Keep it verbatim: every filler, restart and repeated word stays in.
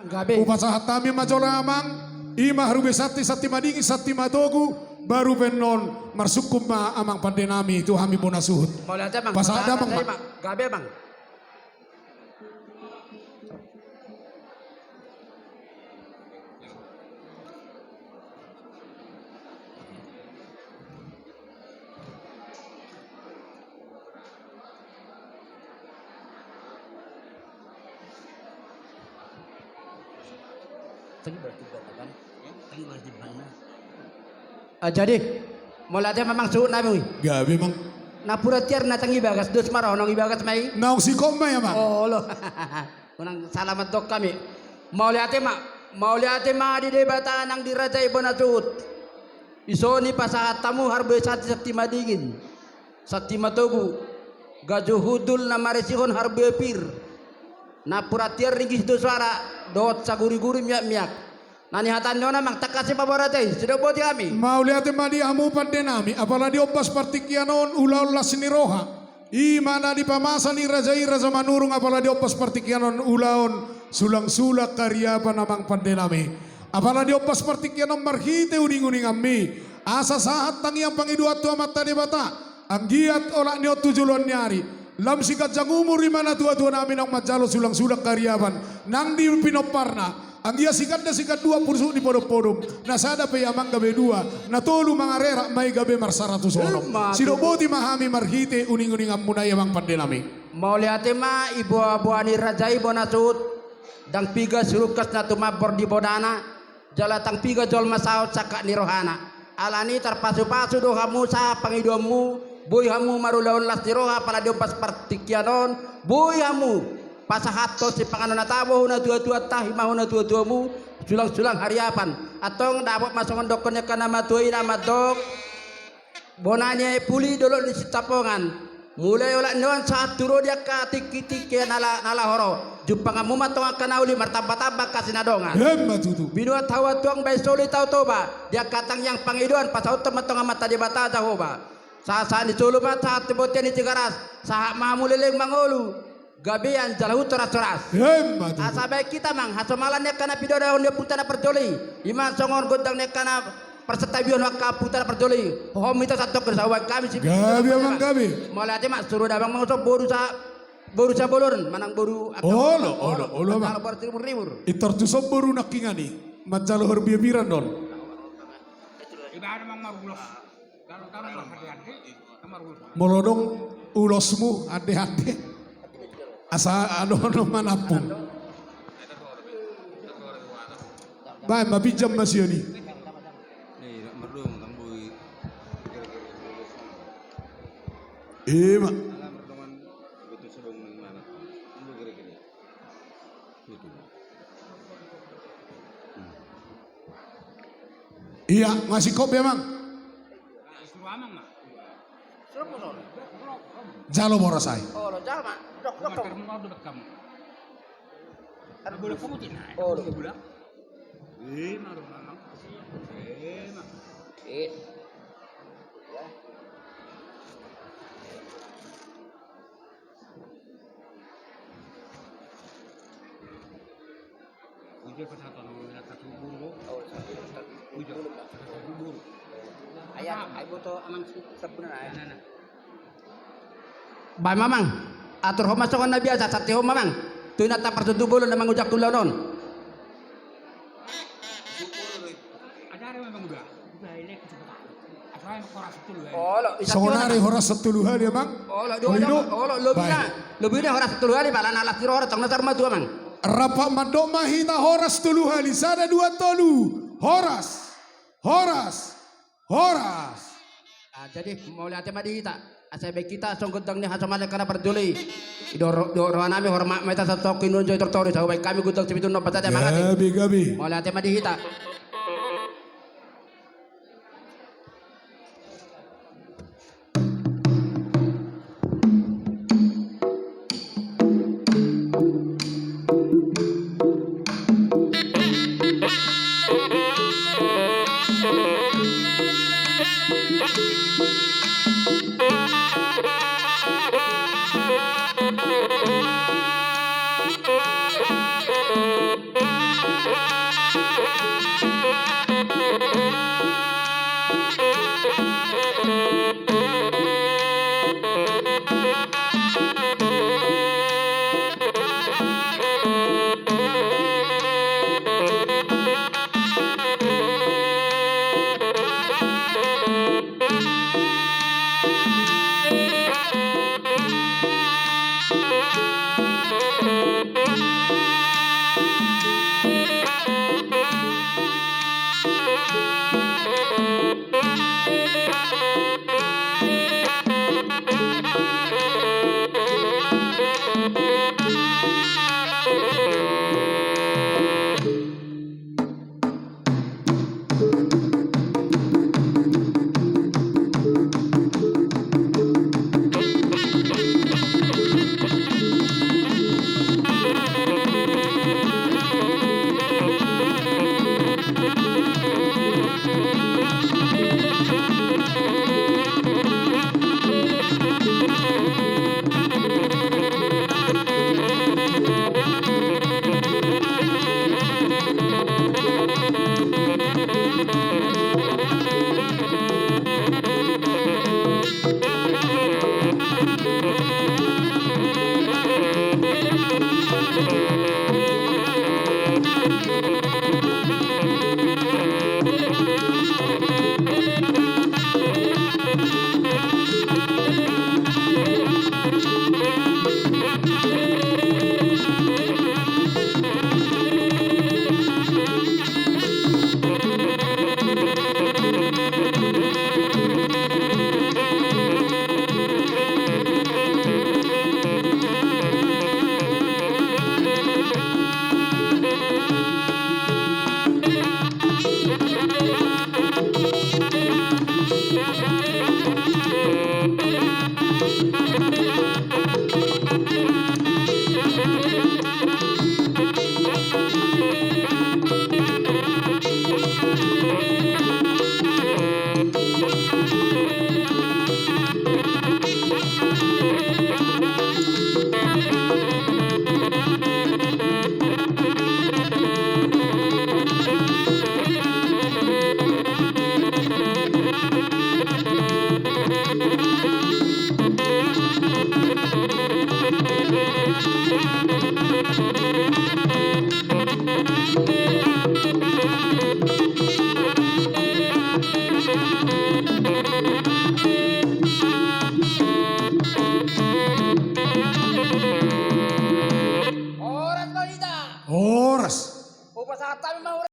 Gabe. Hupasahat hami ma jolo amang, i ma Harbue Santi, Santi Madingin, Santi Matogu, baru pe annon marsungkun ma amang pande nami tu hami bona suhut. Mauliate amang. Pasahat damang ma. Gabe amang. Ah, jadi, mauliate ma amang suhut nami. Gabe amang. Napuran tiar na tangi bagas, dos ma roha nang i bagas ma i. Naung singkop ma i amang. Olo. Unang sala mandok hami. Mauliate ma, mauliate ma di Debata nang di raja i bona suhut. Dison i pasahat hamu Harbue Santi, Santi Madingin, Santi Matogu, gajo hundul na marisihon harbue pir, napuran tiar ringgit do suara, dohot saguriguri miakmiak. Na nihatahon ni on amang, tangkas i paboa raja i, sidok boti hami. Mauliate ma di hamu pande nami, apala di ombas partingkian on ulaon las ni roha. I ma na dipamasa ni raja i, Raja Manurung, apala di ombas partingkian on ulaon sulangsulang hariapan amang pande nami. Apala di ombas partingkian on marhite uninguninganmi, asa sahat tangiang pangidoan tu Amanta Debata, anggiat olat ni on tu joloan ni ari, lam siganjang umur i ma natuatua nami naung manjalo sulangsulang hariapan nang di pinomparna. Anggiat siganda sigandua pusuk ni podompodom, na sada pe i amang gabe dua, na tolu mangarerak ma i gabe marsaratus onom. Emma tutu. Sidok boti ma hami marhite uninguninganmuna i amang pande nami. Mauliate ma, i boaboa ni raja i bona suhut, ndang piga sirungkas na tumambor di bodana, jala ndang piga jolma saut sangkap ni rohana. Alani i tarpasupasu do hamu sahat pangidoanmu, boi hamu marulaon las ni roha apala di ombas partingkian on, boi hamu pasahathon sipanganon na tabo tu natuatuanta, i ma tu natuatuamu, sulangsulang hariapan. Antong dapot ma songon dokkon ni angka na matua i na mandok, bona ni Aek Puli dolok ni Sitapongan. Mulai olat ni on sahat tu ro di angka tingkitingki na la, na laho ro. Jumpanganmu ma antong angka na uli, martambatamba angka sinadongan. Emma tutu. Binuat hahuantuan bahen solu i Tao Toba, di angka tangiang pangidoan pasauthon ma antong Amanta Debata Jahowa. Sahatsahat ni solu ma sahat tu bontean ni Tigaras, sahat ma hamu leleng mangolu, gabean jala huhut horashoras. Emma tutu. Asa bahen hita amang hasomalan ni angka na pinodahon ni ompunta na parjolo i, i ma songon gondang ni angka na parsantabion ni angka ompunta na parjolo i. Hohom hita santongkin, sai hubahen hami si. Gabe amang, gabe. Mauliate ma, suru damang mangusop boru sa, boru Sabolon manang boru angka. Olo, olo, olo amang. Manjalo boru Timur-timur. Intor tuson boru nangkiningan i manjalo horbiabiran do on. Ibaen amang marulos. Molo adong ulosmu, ande-ande. Asa adong na manampung. Baen ma, pinjam ma sian i. Ima. Ia, masih kop ya, Mang? Jalo boras ai. Baen ma, Mang. Aturhon ma songon na biasa, santihon ma, Mang. Tu inanta parsondu bolon na mangujak ulaon on. Songon ari horas tolu hali, Amang. Olo, olo, lobi na, lobi na horas tolu hali, pala na las ni roha, tong na tarmatua, Amang. Rap mandok ma hita horas tolu hali, sada, dua, tolu. Horas. Horas. Horas. Ah, jadi mauliate ma di hita. Asa baen hita songon gondang ni hasomalan ni angka na parjolo i. Di rohanami hormat ma hita santongkin, unjoi tortoru, sai hubaen hami gondang sipitu na opat ate, Amang ate. Gabe, gabe. Mauliate ma di hita. Horas ma hita. Horas. Hupasahat hami ma